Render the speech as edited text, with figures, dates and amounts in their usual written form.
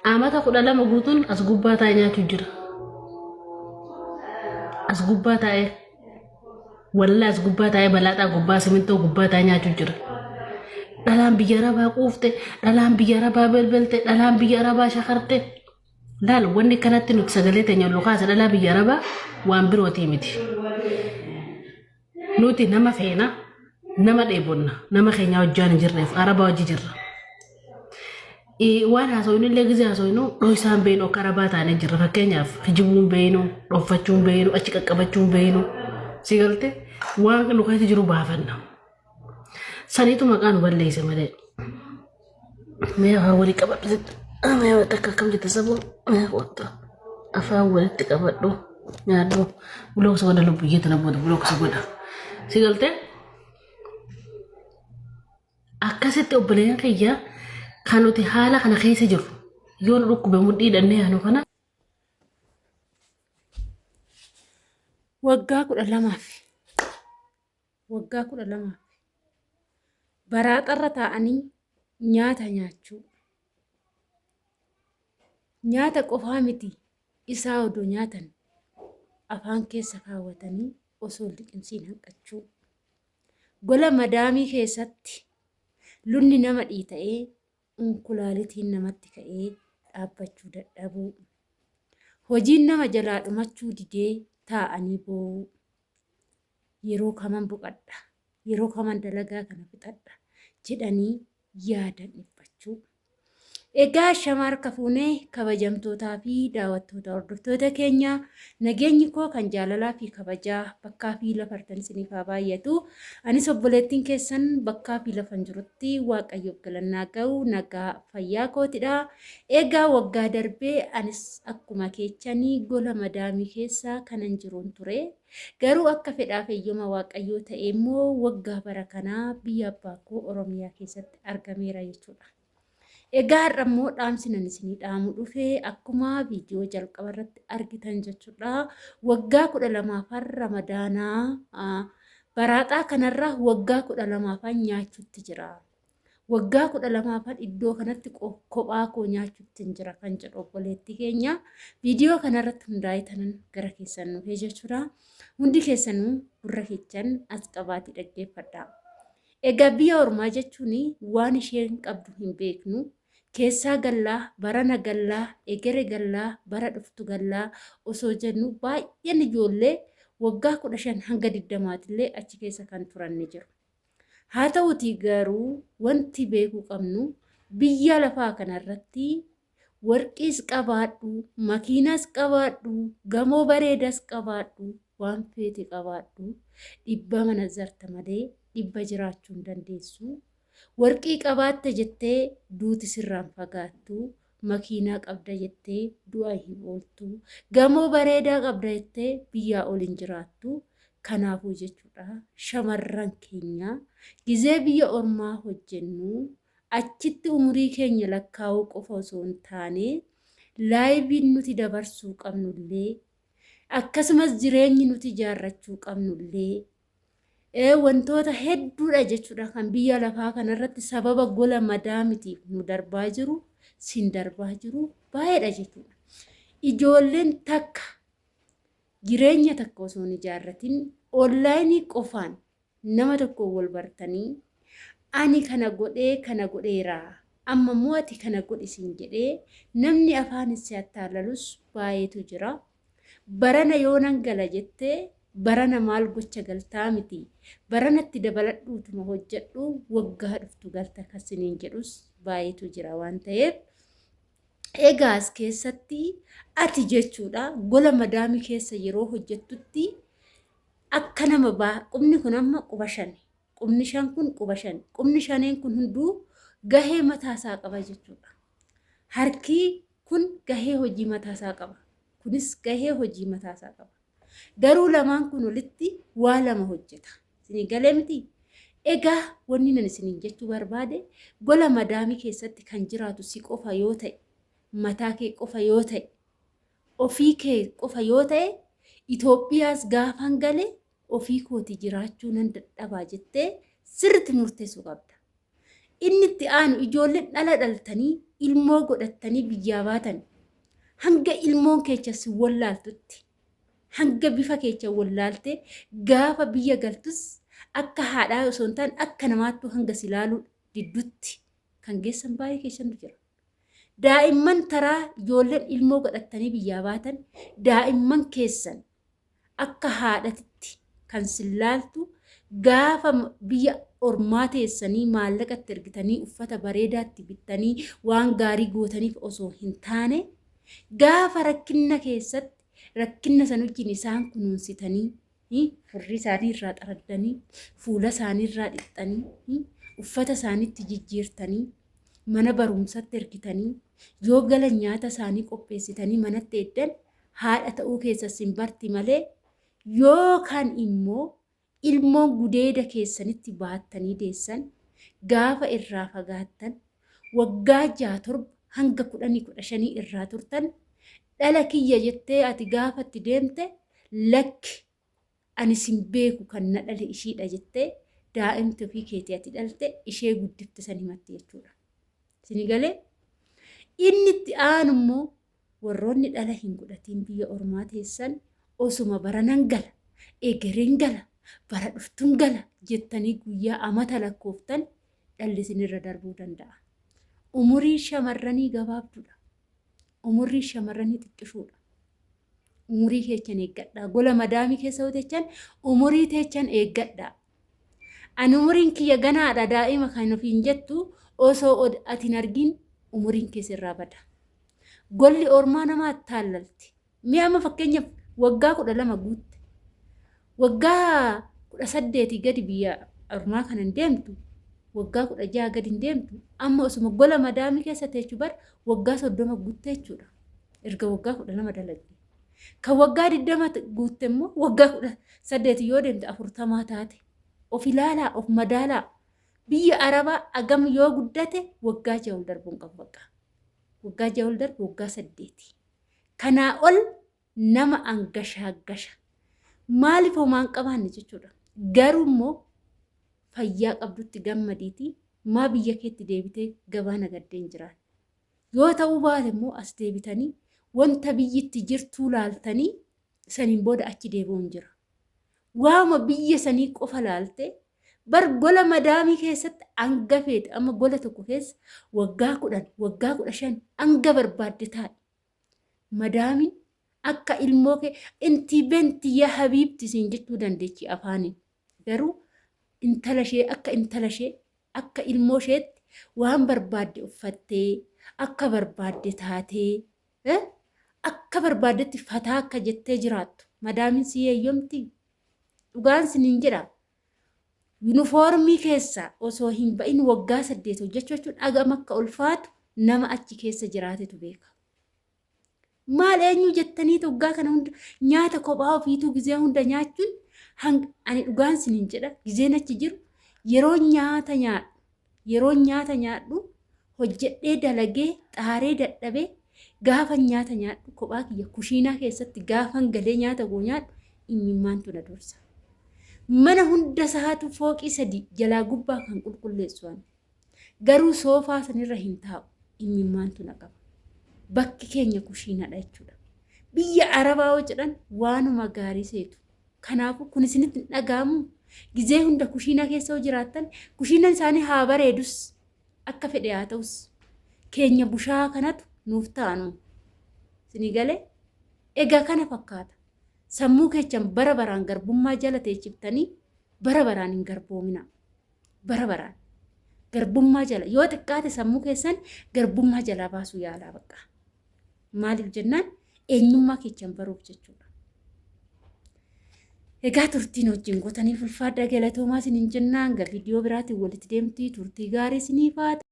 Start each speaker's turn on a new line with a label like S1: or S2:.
S1: Amata 12 guutuun as gubbaa taa'ee nyaachuu jira. As gubbaa taa'ee wallaa as gubbaa taa'ee balaaxaa gubbaa simintoo gubbaa taa'ee nyaachuu jira. Dhalaan biyya arabaa quufte, dhalaan biyya arabaa belbelte, dhalaan biyya arabaa shakarte. Laal wanni kanatti nuti sagalee teenya ol kaasa dhalaa biyya arabaa waan birootii miti. Nuti nama feena, nama dheebonna, nama keenya hojjaan hin jirreef arabaa hojii jirra. Waan haasofnu illee gizee haasofnu dhoysaan beeynu akka arabaa taanee jirra. Fakkeenyaaf kijibuu hin beeynu, dhokfachuu hin beeynu, achi qaqqabachuu hin beeynu. Si galte waan nu keessa jiru baafanna. Saniitu maqaa nu balleesse malee. Mee afaan walii qabadhu sitti. Mee takka akkam jette saboo mee kottu. Afaan walitti qabadhu nyaadhu. Bulooksa godha lubbuyyee tana booda bulooksa godha. Si galtee? Akkasitti obboleeyyan kiyya kan nuti haala kana keessa jirru yoo nu dhukkube mudhii hidhannee yaanu kana
S2: Waggaa 12f waggaa 12f baraaxarra taa'anii nyaata nyaachuu. Nyaata qofaa miti isaa odoo nyaatan afaan keessa kaawwatanii osoo hin liqimsiin hanqachuu. Gola madaamii keessatti lunni nama dhiita'ee unkulaalitiin namatti ka'ee dhaabbachuu dadhabuu. Hojiin nama jalaa dhumachuu didee taa'anii boo'uu. Yeroo kaman boqadha, yeroo kaman dalagaa kana fixadha jedhanii yaadan dhiphachuu. Egaa shama harka fuunee kabajamtootaa fi daawwattoota hordoftoota keenya nageenyi koo kan jaalalaa fi kabajaa bakkaa fi lafartan isiniif haa baay'atu. Anis obboleettiin keessan bakkaa fi lafan jirutti waaqayyoof galannaa ga'u nagaa fayyaa kootidha. Egaa waggaa darbee anis akkuma keechanii gola madaamii keessa kanan jiruun ture. Garuu akka fedhaaf eeyyama Waaqayyoo ta'ee immoo waggaa bara kanaa biyya abbaa koo Oromiyaa keessatti argameera jechuudha. Egaa har'a immoo dhaamsi nan isinii dhaamu dhufe akkuma viidiyoo jalqaba irratti argitan jechuudha. Waggaa 12ffaan Ramadaanaa baraaxaa kanarra waggaa 12ffaan nyaachuutti jira. Waggaa 12ffaan iddoo kanatti kophaa koo nyaachuuttin jira kan jedhu obboleettii keenya viidiyoo kanarratti hundaa'ee tanan gara keessan dhufee jechuudha. Hundi keessanuu gurra keessan as qabaatii dhaggeeffadha. Egaa biyya ormaa jechuun waan isheen qabdu hin beeknu. Keessaa gallaa, barana gallaa, egere gallaa, bara dhuftu gallaa osoo jennu baay'een ijoollee waggaa 15 hanga 20tillee achi keessa kan turan ni jiru. Haa ta'uutii garuu wanti beekuu qabnu biyya lafaa kanarratti warqiis qabaadhu, makiinas qabaadhu, gamoo bareedas qabaadhu, waan feete qabaadhu dhibba manazzarta malee dhibba jiraachuu hin dandeessu. Warqii qabaatte jettee duuti sirraan fagaattu, makiinaa qabda jettee du'a hin ooltu, gamoo bareedaa qabda jettee biyyaa ol hin jiraattu. Kanaafuu jechuudha shamarran keenya gizee biyya ormaa hojjennu achitti umurii keenya lakkaa'uu qofa osoo hin taane laayiviin nuti dabarsuu qabnullee akkasumas jireenyi nuti ijaarrachuu qabnullee wantoota hedduudha jechuudha kan biyya lafaa kanarratti sababa gola madaamitiif nu darbaa jiru sin darbaa jiru baay'eedha jechuudha. Ijoolleen takka jireenya takka osoo hin ijaarratin onlaayinii qofaan nama tokkoon wal bartanii ani kana godhee kana godheera amma immoo ati kana godhi siin jedhee namni afaan si attaalalus baay'eetu jira. Barana yoonan gala jettee barana maal gocha galtaa miti baranatti dabaladhuutuma hojjedhu waggaa dhuftu galta kan siniin jedhus baay'eetu jira waan ta'eef Egaa as keessatti ati jechuudha gola madaamii keessa yeroo hojjettutti akka nama baa qubni kun amma quba shani. Qubni shan kun quba shani. Qubni shaneen kun hunduu gahee mataa isaa qaba jechuudha. Harki kun gahee hojii mataa isaa qaba. Kunis gahee hojii mataa isaa qaba. Garuu lamaan kun walitti waa lama hojjeta. Isinii galee miti? Egaa wanni nan isiniin jechuu barbaade gola madaamii keessatti kan jiraatu si qofa yoo ta'e, mataa kee qofa yoo ta'e, ofii kee qofa yoo ta'e, Itoophiyaas gaafan gale ofii kooti jiraachuu nan dadhabaa jettee sirriitti murteessuu qabda. Inni itti aanu ijoolleen dhala dhaltanii ilmoo godhattanii biyyaa baatan hanga ilmoon keecha si wallaaltutti hanga bifa keecha wallaaltee gaafa biyya galtus akka haadhaa osoo hin taane akka namaattuu hanga si laaluu diddutti kan geessan baay'ee keessantu jira. Daa'imman taraa ijoolleen ilmoo godhattanii biyyaa baatan daa'imman keessan akka haadhatitti kan sin laaltu gaafa biyya ormaa teessanii maallaqatti ergitanii uffata bareedaatti bittanii waan gaarii gootaniif osoo hin taane gaafa rakkinna keessatti rakkinna san wajjin isaan kunuunsitanii furrii isaanii irraa xaraddanii fuula isaanii irraa dhixxanii uffata isaaniitti jijjiirtanii mana barumsatti ergitanii yoo galan nyaata isaanii qopheessitanii manatti eeddan haadha ta'uu keessa sin barti malee yookaan immoo ilmoon gudeeda keessanitti baattanii deessan gaafa irraa fagaattan waggaa 6 7 hanga 10 15 irraa turtan dhala kiyya jettee ati gaafa itti deemte lakki ani sin beeku kan na dhale ishiidha jettee daa'imti ofii keetii ati dhalte ishee guddifte san himatti jechuudha. Sini galee inni itti aanu immoo warroonni dhala hin godhatiin biyya ormaa teessan osuma baranan gala egereen gala bara dhuftun gala jettanii guyyaa amata lakkooftan dhalli isinirra darbuu danda'a. Umurii shamarranii gabaabduudha. Umurii shamarranii xiqqishuudha. Umurii keechan eeggadhaa. Gola madaamii keessa yoo teechan umurii teechan eeggadhaa. Ani umuriin kiyya ganaadha daa'ima kan ofiin jettu osoo ati hin argin umuriin kee sirraa bada. Golli ormaa nama attaallalti. Mee amma fakkeenyaaf waggaa 12 guutte. Waggaa 18 gadi biyya ormaa kana hin deemtu. Waggaa 16 gadi hin deemtu. Amma osuma gola madaamii keessa teechu bar waggaa 30 guutte jechuudha. Erga waggaa 12 dalagde. Kan waggaa 20 guutte immoo waggaa 18 yoo deemte 40 taate. Of ilaalaa, of madaalaa. Biyya Arabaa agam yoo guddate waggaa 6 ol darbuu hin qabu bakka. Waggaa 6 ol darbe waggaa 8. Kanaa ol nama angashaaggasha. Maaliif homaa hin qabaanne jechuudha. Garuu immoo fayyaa qabdutti gammadiitii maa biyya keetti deebitee gabaa nagaddee hin jiraanne. Yoo ta'uu baate immoo as deebitanii wanta biyyi itti jirtuu laaltanii saniin booda achi deebi'uun jira. Waama biyya sanii qofa laalte bar gola madaamii keessatti hanga feete amma gola tokko keessa waggaa 10 waggaa 15 hanga barbaadde taa'i. Madaamiin akka ilmoo kee intii benti yaa habiibti siin jechuu dandeechi afaaniin. Garuu intala ishee akka intala ishee akka ilmoo isheetti waan barbaadde uffattee akka barbaadde taatee akka barbaaddetti fataa akka jettee jiraattu madaamiin si eeyyomti. Dhugaan siniin jedha. Yunifoormii keessa osoo hin ba'in waggaa 8 hojjechuu jechuun agam akka ulfaatu nama achi keessa jiraatetu beeka. Maal eenyu jettanii waggaa kana hunda nyaata kophaa ofiituu gizee hunda nyaachuun ani dhugaan siniin jedha gizeen achi jiru yeroo nyaata nyaadhu yeroo nyaata nyaadhu hojjedhee dalagee xaaree dadhabee gaafan nyaata nyaadhu kophaa kiyya kushiinaa keessatti gaafan galee nyaata koo nyaadhu imimmaantu na dursa. Mana hunda isaatu fooqii sadi jalaa gubbaa kan qulqulleessu ani. Garuu soofaa sanirra hin taa'u imimmaantu na qaba. Bakki keenya kushiinaadha jechuudha. Biyya Arabaa yoo jedhan waanuma gaarii seetu. Kanaafuu kun isinitti hin dhaga'amu. Gizee hunda kushiinaa keessa yoo jiraattan kushiinaan isaanii haa bareedus akka fedhe haa ta'us keenya bushaa kanatu nuuf ta'anu. Isinii galee? Egaa kana fakkaata. Sammuu keechan bara baraan garbummaa jala teechiftanii bara baraan hin garboomina. Bara baraan. Garbummaa jala yoo xiqqaate sammuu keessan garbummaa jalaa baasuu yaalaa bakka. Maaliif jennaan eenyummaa keechan baruuf jechuudha. Egaa turtiin wajjin gootaniif ulfaadhaa galatoomaa isiniin jennaan hanga viidiyoo biraatiin walitti deemti turtii gaarii isiniif haa ta'u.